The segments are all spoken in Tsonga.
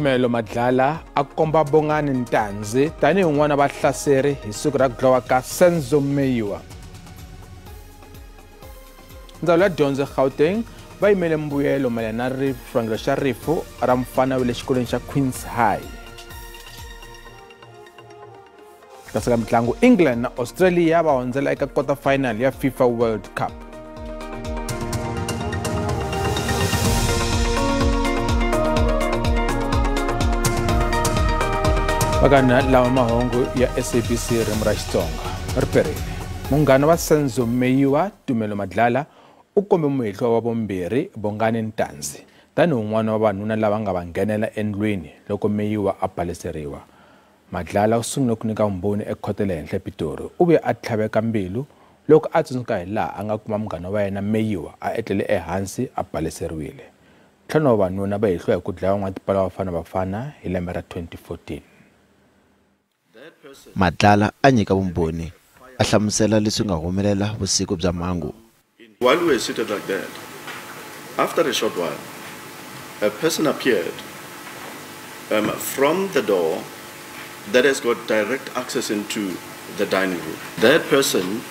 Tumelo Madlala a komba Bongani Ntanzi tanihi un'wana wa vahlaseri hi siku ra ku dlawa ka Senzo Meyiwa. Ndzawulo ya Dyondzo eGauteng va yimele mbuyelo mayelana na xivangelo xa rifu ra mufana wa le xikolweni xa Queens High. Kasi ka mitlangu, England na Australia va hundzela eka quarter final ya FIFA World Cup. Vakana lawa mahungu ya SABC ririmi ra Xitsonga ri perile. Munghana wa Senzo Meyiwa Tumelo Madlala u kombe muhehliwa wa vumbirhi Bongani Ntanzi tanihi un'wana wa vavanuna lava nga va nghenela endlwini loko Meyiwa a baleseriwa. Madlala u sungule ku nyika vumbhoni ekhoto le henhla ePitori. U vuye a tlhaveka mbilu loko a tsundzuka hi laha a nga kuma munghana wa yena Meyiwa a etlele ehansi a baleseriwile. Ntlhanu wa vavanuna va hehliwa hi ku dlaya van'watipala va Bafana Bafana hi lembe ra 2014. Madlala a nyika vumbhoni a hlamusela leswi nga humelela vusiku bya mhangu. While we were seated like that, after a short while, a person appeared from the door that has got direct access into the dining room. That person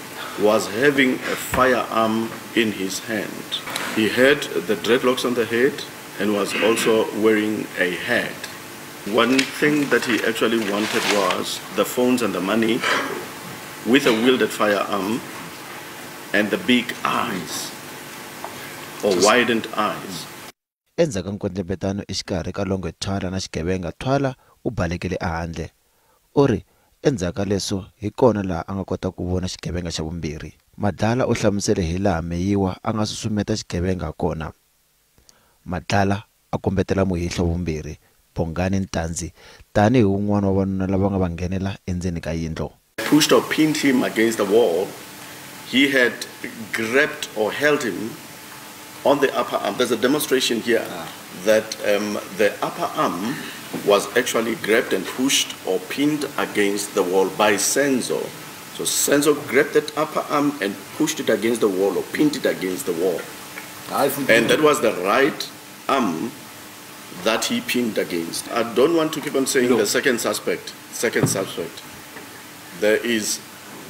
was having a firearm in his hand. He had the dreadlocks on the head and was also wearing a hat. One thing that he actually wanted was the phones and the money with a wielded firearm and the big eyes or widened eyes. Endzhaku ka nkwetlembetano exikarhi ka Longwe Twala na xigevenga, Twala u balekele ehandle. U ri endzhaku ka leswo hi kona laha a nga kota ku vona xigevenga xa vumbirhi. Madlala u hlamusele hi laha Meyiwa a nga susumeta xigevenga ha kona. Madlala a kombetela muhehli wa vumbirhi Bongani Ntanzi tanihi wun'wana wa vavanuna lava nga va nghenela endzeni ka yindlu. Pushed or pinned him against the wall. He had grabbed or held him on the upper arm. There's a demonstration here that the upper arm was actually grabbed and pushed or pinned against the wall by Senzo. So Senzo grabbed that upper arm and pushed it against the wall or pinned it against the wall. And that was the right arm that he pinned against. I don't want to keep on saying the second suspect, second suspect. There is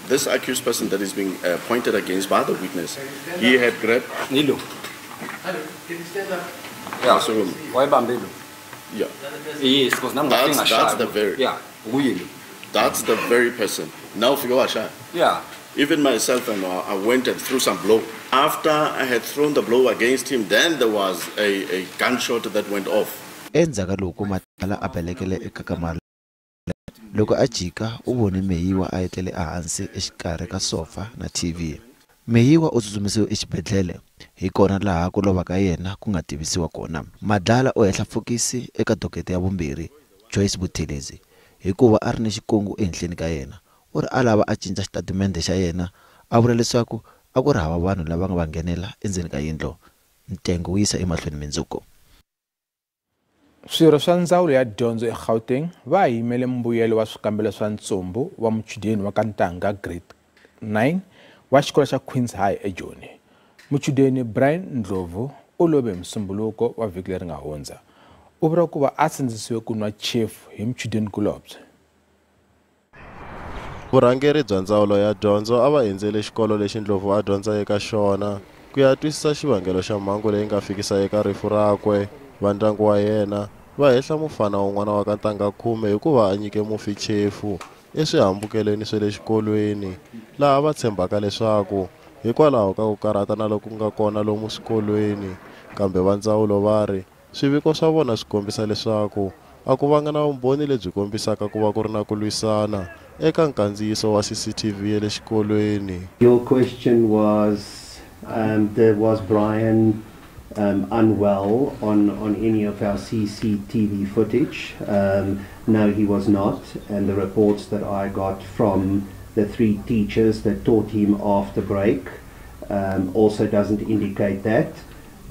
this accused person that is being pointed against by the witness. He had grabbed... Nilo. Can you stand up? Yeah. Why Bambilo? Yeah. Yes, because now that's the very... Yeah. That's the very person. Now figure. Yeah. Even myself, and I went and threw some blow. After I had thrown the blow against him, then there was a gunshot that went off. Endzhaku ka loko Madlala a balekele eka kamara, loko a jika u vone Meyiwa a etlele ehansi exikarhi ka sofa na TV. Meyiwa u tsutsumisiwe exibedhlele, hi kona laha ku lova ka yena ku nga tivisiwa kona. Madlala u hehla fokisi eka dokete ya vumbirhi Joyce Buthelezi hikuva a ri ni xikungu ehenhleni ka yena. U ri a lava a cinca xitatimende xa yena, a vula leswaku a ku ri hava vanhu lava nga va nghenela endzeni ka yindlu. Ntengo wu yisa emahlweni mindzuku. Swirho swa ndzawulo ya dyondzo eGauteng va yimele mbuyelo wa swikambelo swa ntsumbu wa muchudeni wa ka ntangha grade 9 wa xikolo xa Queens High eJoni. Muchudeni Brian Ndlovu u love hi Musumbuluko wa vhiki leri nga hundza. U vuriwa ku va a sindzisiwe ku nwa chefu hi muchudeni kulobye. Vurhangeri bya ndzawulo ya dyondzo a va endzele xikolo lexi Ndlovu a dyondza eka xona ku ya twisisa xivangelo xa mhangu leyi nga fikisa eka rifu rakwe. Va ndyangu wa yena va hehla mufana wun'wana wa ka ntangha 10 hikuva a nyike mufi chefu eswihambukelweni swa le xikolweni, laha va tshembaka leswaku hikwalaho ka ku karhata na loku nga kona lomu swikolweni. Kambe va ndzawulo va ri swiviko swa vona swi kombisa leswaku a ku vanga na vumbhoni lebyi kombisaka ku va ku ri na ku lwisana eka nkandziyiso wa CCTV ya le xikolweni. Your question was, there was Brian unwell on any of our CCTV footage. No, he was not, and the reports that I got from the 3 teachers that taught him after break also doesn't indicate that.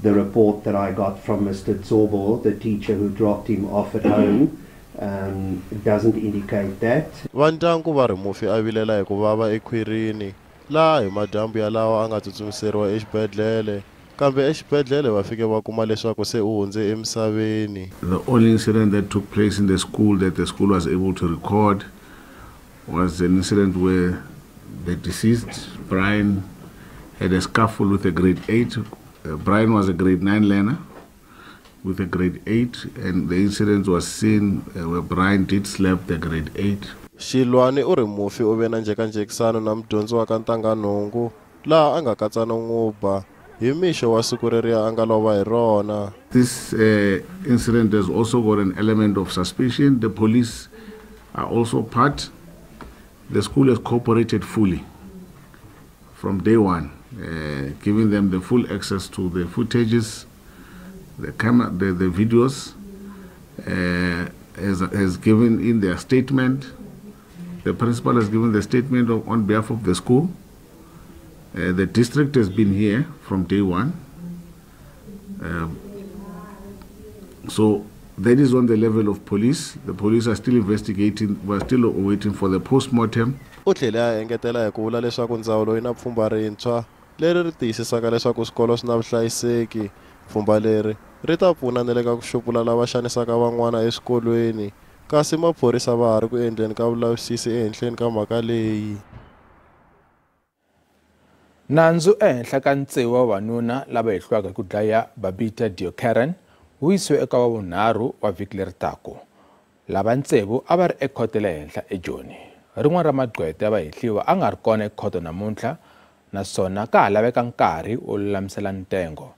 The report that I got from Mr. Tsobo, the teacher who dropped him off at home, doesn't indicate that. Va ndyangu va ri mufi a vilela hi ku vava ekhwirini, laha hi madyambu yalawa a nga tsutsumiseriwa exibedhlele, Kambe exibedhlele va fike va kuma leswaku se u hundze emisaveni. The only incident that took place in the school that the school was able to record was an incident where the deceased, Brian, had a scuffle with a grade 8. Brian was a grade 9 learner with a grade 8, and the incident was seen where Brian did slap the grade 8. Xilwani u ri mufi u ve na njhekanjhekisano na mudyondzi wa ka ntanghanhungu laha a nga katsa no n'wi ba hi mixo wa siku reriya a nga lova hi rona. This incident has also got an element of suspicion. The police are also part. The school has cooperated fully from day one, giving them the full access to the footages, the camera, the videos, has given in their statement. The principal has given the statement on behalf of the school. The district has been here from day one. So that is on the level of police. The police are still investigating. We're still waiting for the post-mortem. U tlhele a engetela hi ku vula leswaku ndzawulo yi na pfhumba rintshwa leri ri tiyisisaka leswaku swikolo swi na vuhlayiseki. Pfhumba leri ri ta pfuna na le ka ku xupula lava xanisaka van'wana eswikolweni, kasi maphorisa va ha ri ku endleni ka vulavisisi ehenhleni ka mhaka leyi. Nandzu ehenhla ka tsevu wa vavanuna lava hehliwaka hi ku dlaya Babita Deokaran wu yisiwe eka wa vunharhu wa vhiki leri taka. Lava tsevu a va ri ekhoto le henhla eJoni. Rin'wana ra magqweta ya vahehliwa a nga ri kona ekhoto namuntlha, naswona ka ha laveka nkarhi wo lulamisela ntengo.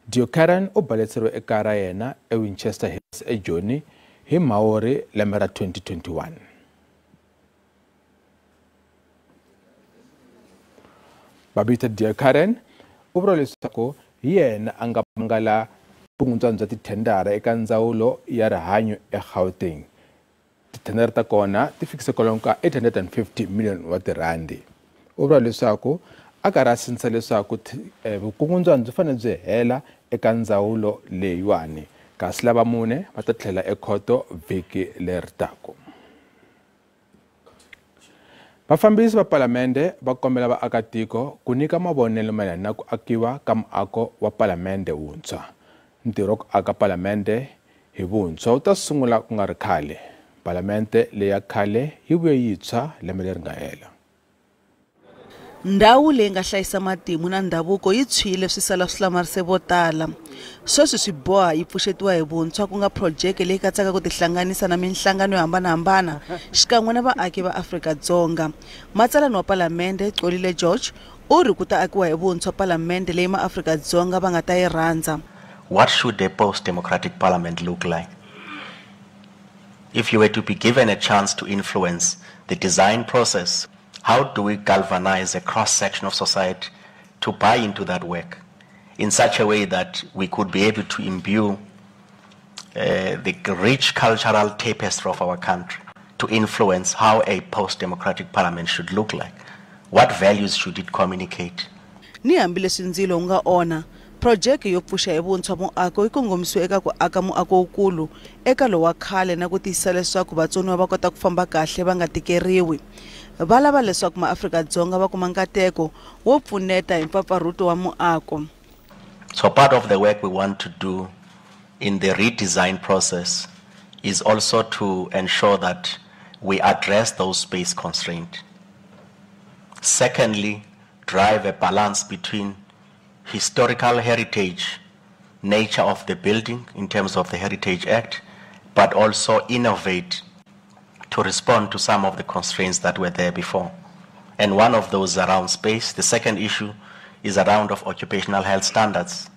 Deokaran u baleseriwe ekaya ra yena eWinchester Hills eJoni hi Mhawuri lembe ra 2021. Babita Deokaran u vula leswaku hi yena a nga mangala vukungundzwana bya tithendara eka ndzawulo ya rihanyo eGauteng. Tithendara ta kona ti fikise kwalomu ka 850 million wa tirhandi. U vula leswaku a karhi a sindzisa leswaku vukungundzwana byi fanele byi hela eka ndzawulo leyiwani, kasi lava mune va ta tlhela ekhoto vhiki leri taka. Vafambisi va palamende va kombela vaakatiko ku nyika mavonelo mayelana na ku akiwa ka muako wa palamende wuntshwa. Ntirho wa ku aka palamende hi vuntshwa wu ta sungula ku nga ri khale. Palamende leya khale yi vuye yintshwa lembe leri nga hela. Ndhawu leyi nga hlayisa matimu na ndhavuko yi tshwile swi sala swi hlamarise vo tala. Sweswi swi boha yi pfuxetiwa hi vuntshwa, ku nga phurojeke leyi katsaka ku tihlanganisa na minhlangano yo hambanahambana xikan'we na vaaki va Afrika-Dzonga. Matsalani wa palamende Xolile George u ri ku ta akiwa hi vuntshwa palamende leyi maAfrika-Dzonga va nga ta yi rhandza. What should a post-democratic parliament look like? If you were to be given a chance to influence the design process, how do we galvanize a cross-section of society to buy into that work in such a way that we could be able to imbue the rich cultural tapestry of our country to influence how a post-democratic parliament should look like? What values should it communicate? Ni hambileswi ndzilo wu nga onha, phurojeke yo pfuxa hi vuntshwa muako yi kongomisiwe eka ku aka muako wukulu eka lowa khale na ku tiyisisa leswaku vatsoniwa va kota ku famba kahle va nga tikeriwi. Va lava leswaku maAfrika-Dzonga va kuma nkateko wo pfuneta hi mpfapfarhuto wa muako. So part of the work we want to do in the redesign process is also to ensure that we address those space constraints. Secondly, drive a balance between historical heritage nature of the building in terms of the Heritage Act, but also innovate to respond to some of the constraints that were there before. And one of those is around space. The second issue is around of occupational health standards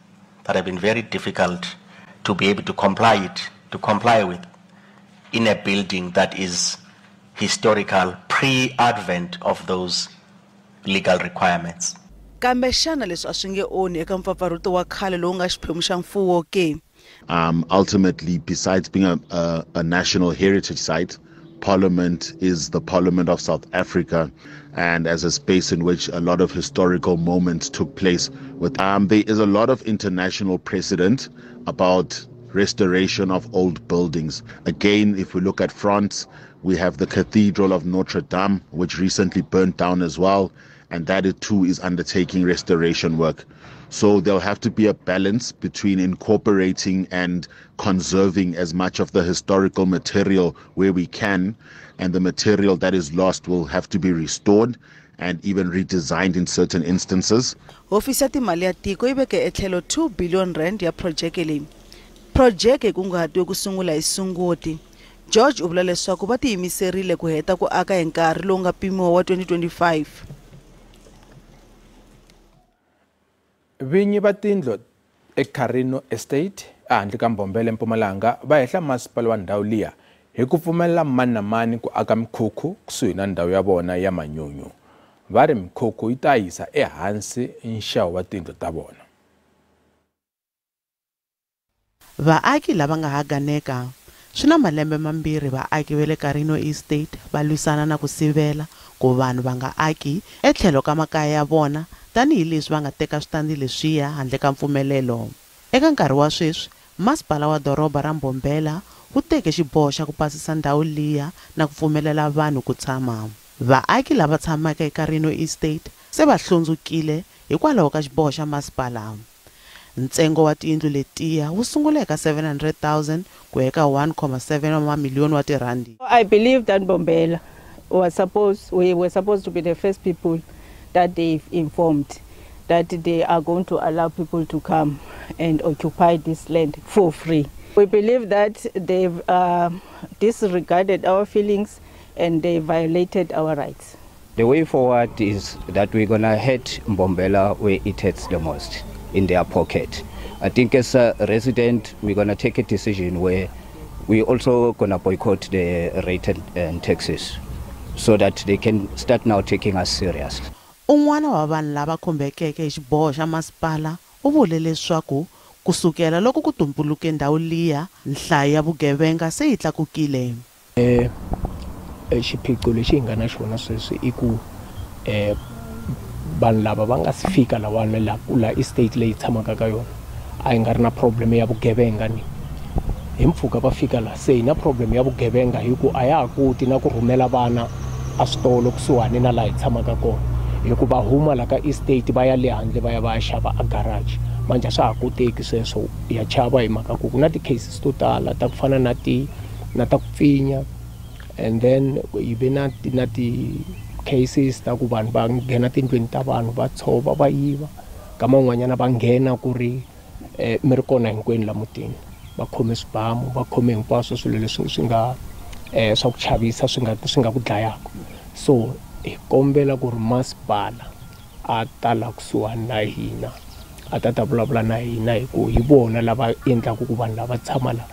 that have been very difficult to be able to comply with in a building that is historical pre-advent of those legal requirements. Kambe xana leswi a swi nge onhi eka mpfapfarhuto wa khale lowu nga xiphemu xa mfuwo ke? Ultimately, besides being a national heritage site, Parliament is the Parliament of South Africa, and as a space in which a lot of historical moments took place. There is a lot of international precedent about restoration of old buildings. Again, if we look at France, we have the Cathedral of Notre Dame, which recently burnt down as well, and that it too is undertaking restoration work. So there'll have to be a balance between incorporating and conserving as much of the historical material where we can, and the material that is lost will have to be restored and even redesigned in certain instances. Hofisi ya timali ya tiko yi veke etlhelo 2 billion rand ya projeke leyi. Projeke yi kunguhatiwe ku sungula hi Sunguti. George u vula leswaku va tiyimiserile ku heta ku aka hi nkarhi lowu nga pimiwa wa 2025. Vinyi va tindlu eCarino Estate ehandle ka Mbombela eMpumalanga va hehla masipala wa ndhawu liya hi ku pfumelela mani na mani ku aka mikhukhu kusuhi na ndhawu ya vona ya manyunyu. Va ri mikhukhu yi ta yisa ehansi nxavo wa tindlu ta vona. Vaaki lava nga ha ganeka swi na malembe mambirhi vaaki va le Carino Estate va lwisana na ku sivela ku vanhu va nga aki etlhelo ka makaya ya vona tanihileswi va nga teka switandi leswiya handle ka mpfumelelo. Eka nkarhi wa sweswi, masipala wa doroba ra Mbombela wu teke xiboho xa ku pasisa ndhawu liya na ku pfumelela vanhu ku tshama. Vaaki lava tshamaka eCarino Estate se va hlundzukile hikwalaho ka xiboho xa masipala. Ntsengo wa tiyindlu letiya wu sungula eka 700,000 ku ya eka 1.7 wa mamiliyoni wa tirhandi. I believe that Mbombela we were supposed to be the first people that they've informed that they are going to allow people to come and occupy this land for free. We believe that they've disregarded our feelings and they violated our rights. The way forward is that we're going to hit Mbombela where it hurts the most, in their pocket. I think as a resident, we're going to take a decision where we're also going to boycott the rate and taxes so that they can start now taking us serious. Un'wana wa vanhu lava khumbekeke hi xiboho xa masipala u vule leswaku kusukela loko ku tumbuluke ndhawu liya, nhlayo ya vugevenga se yi tlakukile. Xiphiqo lexi hi nga na xona sweswi i ku vanhu lava va nga si fika lawani la ku la estate leyi tshamaka ka yona a yi nga ri na problem ya vugevenga ni hi mpfhuka va fika la se hi na problem ya vugevenga hi ku a ya ha koti na ku rhumela vana a switolo kusuhani na laha hi tshamaka kona hikuva huma la ka estate va ya le handle va ya va ya xava a garage manje a swa ha koteki sweswo ya chava hi mhaka ku ku na ti-cases to tala ta ku fana na ti na ta ku pfinya and then yi ve na ti-cases ta ku vanhu va nghena tindlwini ta vanhu va tshova va yiva kama un'wanyana va nghena ku ri mi ri kona hinkwenu la mutini va khome swibamu va khome hinkwaswo swilo leswi swi nga swa ku chavisa swi nga ku dlayaka. So hi kombela ku ri masipala a ta la kusuhani na hina a ta vulavula na hina hi ku hi vona lava endlaka ku vanhu lava tshama la.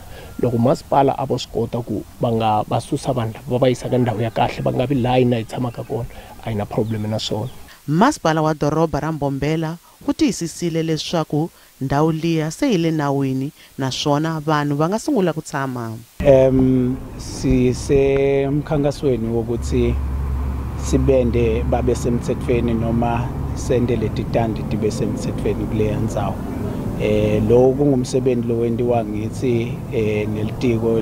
Loko masipala a vo swi kota ku va nga va susa vanhu lava va yisa ka ndhawu ya kahle va nga vi laha hina hi tshamaka kona a hi na problem na swona. Masipala wa doroba ra Mbombela wu tiyisisile leswaku ndhawu liya se yi le nawini naswona vanhu va nga sungula ku tshama. Sisemkhankasweni wokuthi sibende babe semthethweni noma sende letitandi tibe semthethweni kuleya ndzawo. Lo kungumsebenzi lo wendiwa ngithi nelitiko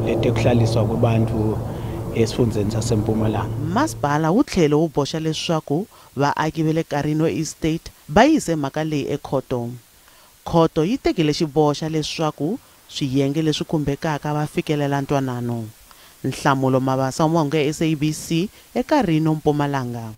letekuhlaliswa kwabantu esifundzeni saseMpumalanga. Masipala wu tlhele wu boxa leswaku vaaki va le Carino Estate va yise mhaka leyi ekhoto. Khoto yi tekile xiboho xa leswaku swiyenge leswi khumbekaka va fikelela ntwanano. Nhlamulo Mabasa wa mahungu ya SABC eCarino, Mpumalanga.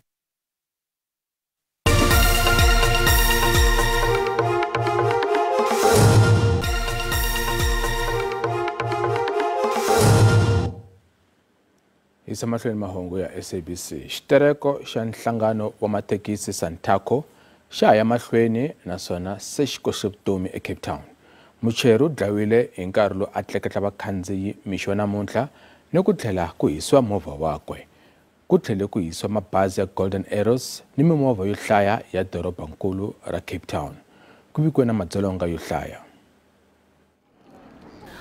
Yisa mahlweni mahungu ya SABC. Xitereko xa nhlangano wa mathekisi Santaco xa ha ya mahlweni naswona se xi koxe vutomi eCape Town. Muchayeri u dlayiwile hi nkarhi lowu a tleketla vakhandziyi mixo wa namuntlha ni ku tlhela ku hisiwa movha wakwe. Ku tlhele ku hisiwa mabazi ya Golden Arrows ni mimovha yo hlaya ya dorobankulu ra Cape Town. Ku vikiwe na madzolonga yo hlaya.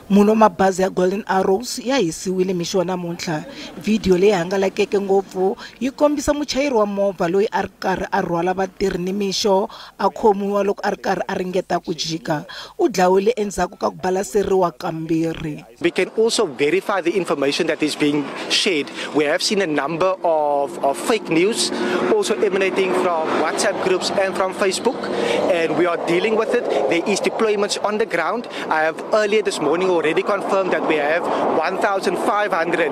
Munhu wa mabazi ya Golden Arrows ya hisiwile mixo wa namuntlha. Vhidiyo leyi hangalakeke ngopfu yi kombisa muchayeri wa movha loyi a ri karhi a rhwala vatirhi ni mixo a khomiwa loko a ri karhi a ringeta ku jika. U dlawile endzhaku ka ku balaseriwa kambirhi. We can also verify the information that is being shared. We have seen a number of fake news also emanating from WhatsApp groups and from Facebook, and we are dealing with it. There is deployments on the ground. I have earlier this morning already confirmed that we have 1,500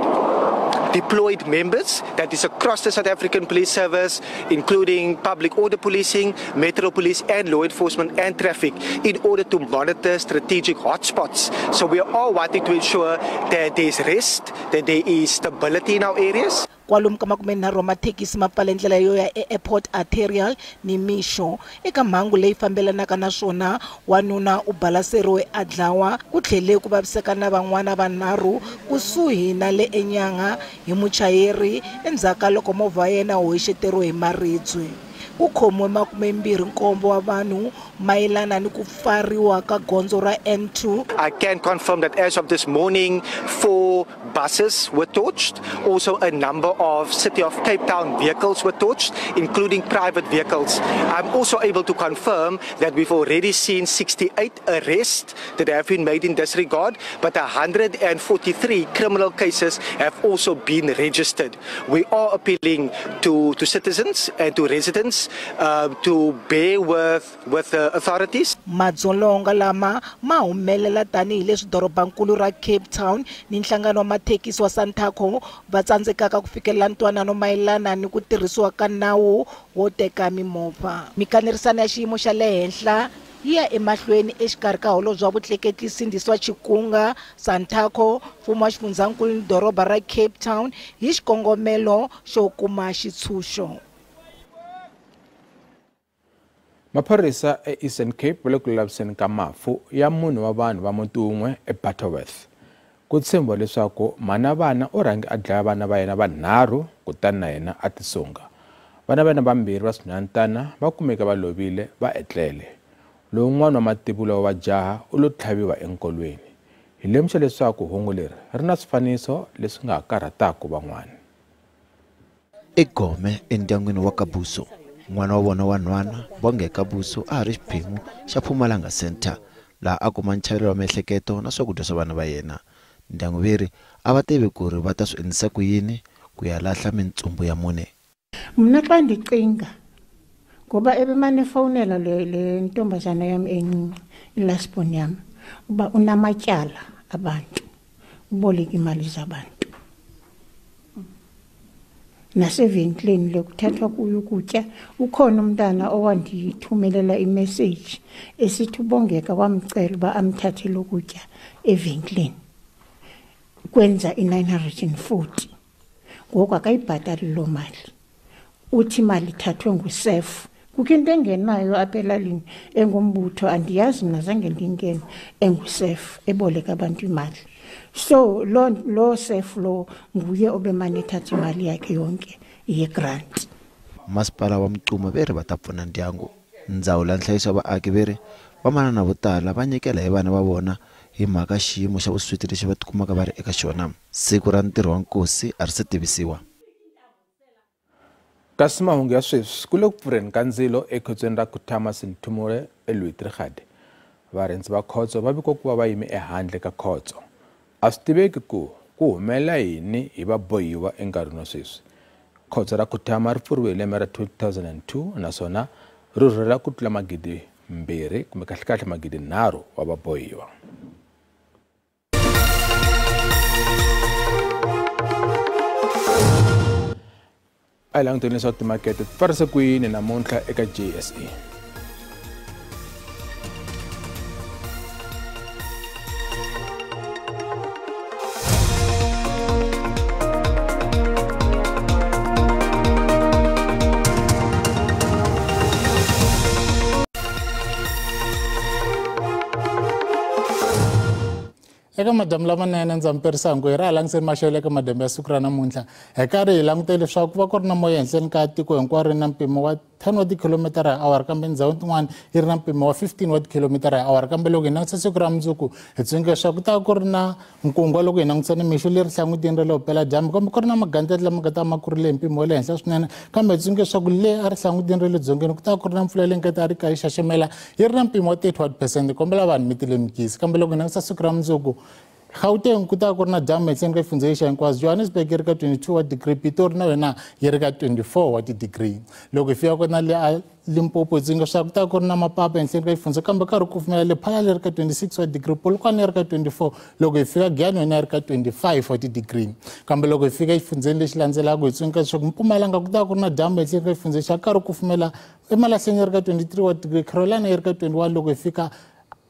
deployed members, that is across the South African Police Service, including public order policing, metro police and law enforcement and traffic, in order to monitor strategic hotspots. So we are all wanting to ensure that there is rest, that there is stability in our areas. Kwalomu ka 30 wa mathekisi ma pfale ndlela yo ya e-Airport Arterial ni mixo. Eka mhangu leyi fambelanaka na swona, wanuna u balaseriwe a dlawa, ku tlhele ku vaviseka na van'wana vanharhu kusuhi na le eNyanga hi muchayeri endzhaku ka loko movha wa yena wu hoxeteriwe hi maribye. Ku khomiwe 27 wa vanhu mayelana ni ku pfariwa ka gondzo ra N2. I can confirm that as of this morning, 4 buses were torched. Also, a number of City of Cape Town vehicles were torched, including private vehicles. I'm also able to confirm that we've already seen 68 arrests that have been made in this regard, but 143 criminal cases have also been registered. We are appealing to citizens and to residents to bear with the authorities. Madzolonga lama ma humelela tanihileswi dorobankulu ra Cape Town ni nhlangano wa mathekisi wa Santaco va tsandzekaka ku fikelela ntwanano mayelana ni ku tirhisiwa ka nawu wo teka mimovha. Mikanerisano ya xiyimo xa le henhla yi ya emahlweni exikarhi ka holobye wa vutleketli Sindisiwa Chikunga, Santaco, mfumo wa xifundzankulu ni doroba ra Cape Town hi xikongomelo xo kuma xitshunxo. Maphorisa eEastern Cape va le ku laviseni ka mafu ya munhu wa vanhu va muti wun'we eButterworth. Ku tshembiwa leswaku mhana vana u rhange a dlaya vana va yena vanharhu kutani na yena a tisunga. Vana va yena vambirhi va swinhwanyetana va kumeka va lovile va etlele. Lowun'wana wa mativula wa jaha u lo tlhaviwa enkolweni. Hi lemuxa leswaku hungu leri ri na swifaniso leswi nga ha karhataka van'wana. I gome endyangwini wa Kabuso. N'wana wa vona wa nhwana Bongeka Buso a ha ri xiphemu xa Mpumalanga Center laha a kuma nchavelelo wa miehleketo na swakudya swa vana va yena. Ndyangu veri a va tivi ku ri va ta swi endlisa ku yini ku ya lahla mintsumbu ya mune. Mna xa ndicinga ngoba ebemane efowunela le ntombazana yam encinci, i-last born yam, uba unamatyala abantu, uboleka imali zabantu. Nasevenkileni le kuthathwa kuyo ukutya, ukhona umntana owandithumelela imessage esithi uBongeka wamcela uba amthathele ukutya evenkileni, kwenza i-940. Ngoku akayibhatali loo mali, uthi imali ithathwe nguSEF. Kukho into engenayo apha elalini engumbutho, andiyazi mna, zange ndingene, enguSEF eboleka abantu imali. So lo SEF lo nguye obemane ethatha imali yakhe yonke yegrant. Masipala wa Mquma veri va ta pfuna ndyangu. Ndzawulo ya nhlayiso wa vaaki veri vamanana vo tala va nyikela hi vana va vona hi mhaka xiyimo xa vusweti lexi va tikumaka va ri eka xona. Siku ra ntirho wa nkosi a ri se tivisiwa. Kasi mahungu ya sweswi ku le ku pfureni ka ndzilo ekhotsweni ra Kutama Sinthumule eLouitrigat. Varindzi va khotso va vikiwa ku va va yime ehandle ka khotso. A swi tiveki ku ku humelela yini hi vabohiwa enkarhini wa sweswi. Khotso ra Kutama ri pfuriwe hi lembe ra 2002 naswona ri rhurhela ku tlula 2,000 kumbe kahlekahle 3,000 wa vabohiwa. A hi languteni leswaku timakete ti pfarise ku yini namuntlha eka JSE. Eka madamu lamanene ndza mi perisa hi ra ha langiseni maxelo eka madambu ya siku ra namuntlha hi karhi hi langutele leswaku ku va ku ri na moya ehenhleni ka tiko hinkwaro na mpimo wa 10 wa tikhilomitara hi awara, kambe ndhawu tin'wana yi ri na mpimo wa 15 wa tikhilomitara hi awara. Kambe loko hi langutisa siku ra mundzuku hi tsundzuka leswaku ku ta ku ri na nkungwa loko hi langutisa nimixo leri hlangutini ra le vupeladyambu, kambe ku ri na magandlati lama nga ta ma kurile hi mpimo wa le henhla swinene. Kambe hi tsundzuka leswaku le a ri hlangutini ra le dzongeni ku ta ku ri na mpfula leyi nga ta ri ka yi xaxamela yi ri na mpimo wa 31%. Kombela vanhu mi ti lemukisa. Kambe loko hi langutisa siku ra mundzuku, Gauteng ku ta ku ri na dyambu ehenhleni ka xifundza xa hinkwaswo, Johannesburg yi ri ka 22 wa degree, Pitori na yona yi ri ka 24 wa ti-degree. Loko hi fika kona le a Limpopo hi tsundzuka leswaku ku ta ku ri na mapapa ehenhleni ka xifundza, kambe ka ri kufumela Lephalale yi ri ka 26 wa degree, Polokwane yi ri ka 24, loko hi fika Giyani yona yi ri ka 25 wa ti-degree. Kambe loko hi fika exifundzeni lexi landzelaka hi tsundzuka leswaku Mpumalanga ku ta ku ri na dyambu ehenhleni ka xifundza xa ka ri kufumela eMalahleni yi ri ka 23 wa degree, Carolina yi ri ka 21, loko hi fika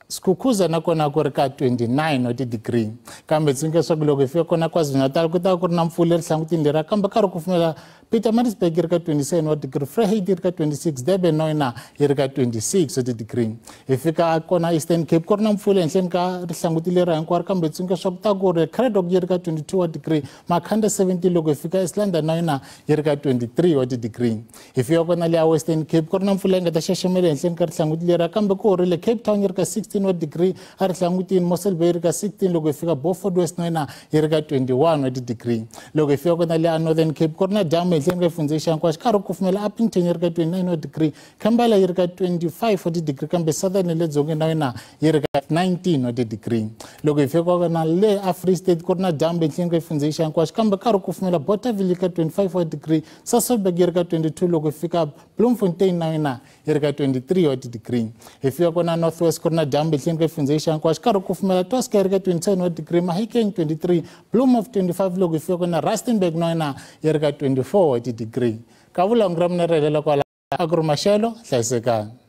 Skukuza nakona ku ri ka 29 wa ti-degree. Kambe tsundzuka leswaku loko hi fika kona KwaZulu-Natal ku ta ku ri na mpfula erihlangutini leriya, kambe ka ri kufumela Pietermaritzburg yi ri ka 27 wa degree, Vryheid yi ri ka 26, Durban na yona yi ri ka 26 wa ti-degree. Hi fika kona Eastern Cape ku ri na mpfula ehenhleni ka rihlanguti leriya hinkwaro, kambe tsundzuka leswaku ta ku ri Cradock yi ri ka 22 wa degree, Makhanda 17, loko hi fika East London na yona yi ri ka 23 wa ti-degree. Hi fika kona le a Western Cape ku ri na mpfula yi nga ta xaxamela ehenhleni ka rihlanguti leriya, kambe ku horile Cape Town yi ri ka 16 wa degree, a rihlangutini Mossel Bay yi ri ka 16, loko hi fika Beaufort West na yona yi ri ka 21 wa ti-degree. Loko hi fika kona le a Northern Cape ku ri na dyambu ehenhleni ka xifundza xa hinkwaxo, ka ri kufumela Upington yi ri ka 29 wa degree, Kimberley yi ri ka 25 wa ti-degree, kambe Southern le dzongeni na yona yi ri ka 19 wa ti-degree. Loko hi fika kona le a Free State ku ri na dyambu ehenhleni ka xifundza xa hinkwaxo, kambe ka ri kufumela Bothaville yi ri ka 25 wa degree, Sasolburg yi ri ka 22, loko hi fika Bloemfontein na yona yi ri ka 23 wa ti-degree. Hi fika kona North West ku ri na dyambu ehenhleni ka xifundza xa hinkwaxo, ka ri kufumela Tosca yi ri ka 27 wa degree, Mahikeng 23, Bloemhof 25, loko hi fika kona Rustenburg na yona yi ri ka 24 wa ti-degree. Ka vulangu ra mina ri helela kwala, a ku ri maxelo, hlayisekani.